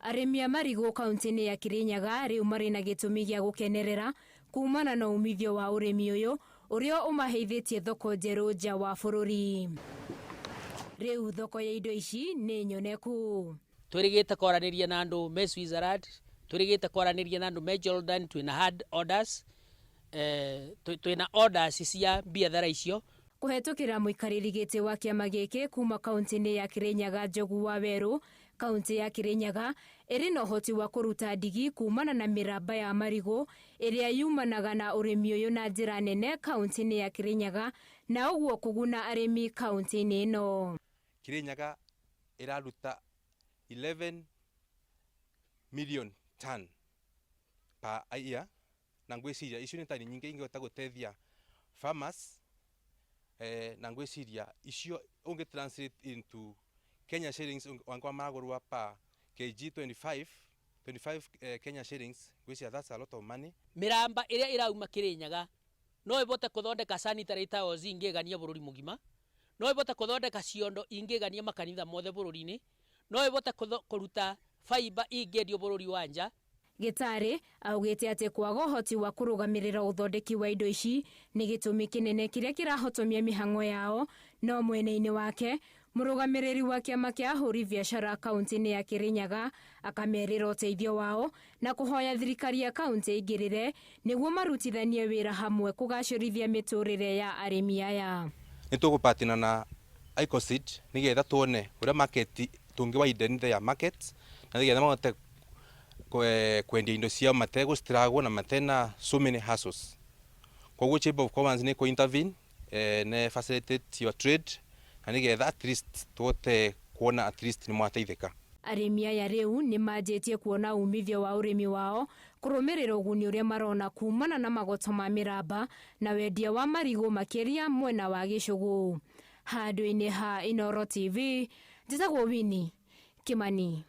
Arĩmi a marigũ kaunti-inĩ ya Kirinyaga rĩu marĩ na gĩtũmi gĩa gũkenerera kumana na umithio wa ũrĩmi ũyũ ũrĩa ũmaheithĩtie thoko njerũ nja wa bũrũri. Rĩu thoko ya indo ici nĩ nyoneku. Twĩrĩgĩte kwaranĩria na andũ me Switzerland, twĩrĩgĩte kwaranĩria na andũ me Jordan, twĩna hard orders, eh, twĩna orders cia biathara icio. Kũhetũkĩra mũikarĩri gĩtĩ wa kĩama gĩkĩ kuma kaunti-inĩ ya Kirinyaga Njogu wa Werũ, kaunti ya Kirinyaga ĩrĩ na ũhoti wa kũruta ndigi kumana na mĩramba ya marigũ ĩrĩa yumanaga na ũrĩmi ũyũ na njĩra nene kaunti-inĩ ya Kirinyaga na ũguo kũguna arĩmi kaunti-inĩ ĩno. Kirinyaga ĩraruta 11 million ton per year na ngwĩciria icio nĩ tani nyingĩ ingĩhota gũteithia farmers na ngwĩciria icio ũngĩ translate into Kenya shillings wangwa maragũrwa per kg 25 25 Kenya shillings, ngwĩciria that's a lot of money. Mĩramba ĩrĩa ĩrauma Kĩrĩnyaga no ĩbote kũthondeka sanitary towels ingĩgania bũrũri mũgima, no ĩbote kũthondeka ciondo ingĩgania makanitha mothe bũrũri-inĩ, no ĩbote kũruta fiber ingĩendio bũrũri wa nja. Gĩtarĩ augĩte atĩ kwaga ũhoti wa kũrũgamĩrĩra ũthondeki wa indo ici nĩ gĩtũmi kĩnene kĩrĩa kĩrahotomia mĩhang'o yao. No mwena-inĩ wake, mũrũgamĩrĩri wa kĩama kĩa ahũri biacara kaunti-inĩ ya Kirinyaga akamerĩra ũteithio wao na kũhoya thirikari ya kaunti ĩingĩrĩre nĩguo marutithanie wĩra hamwe kũgacĩrithia mĩtũrĩre ya arĩmi aya. Nĩ tũgũpatina na ICOSID nĩgetha tuone ũrĩa market tũngĩ widen their market na nĩgetha mahote kwendia indo ciao mategũ struggle na matena so many hassles. Koguo Chamber of Commerce nĩ kũ intervene ne facilitate your trade na nĩgetha at least tuhote kuona at least nĩ mwateithĩka. Arĩmi aya rĩu nĩ manjĩtie kuona umithio wa ũrĩmi wao kũrũmĩrĩra ũguni ũrĩa marona kumana na magoto ma mĩramba na wendia wa marigũ makĩria mwena wa gĩcũgũ. Handũ-inĩ ha Inooro TV, njĩtagwo Winnie Kimani.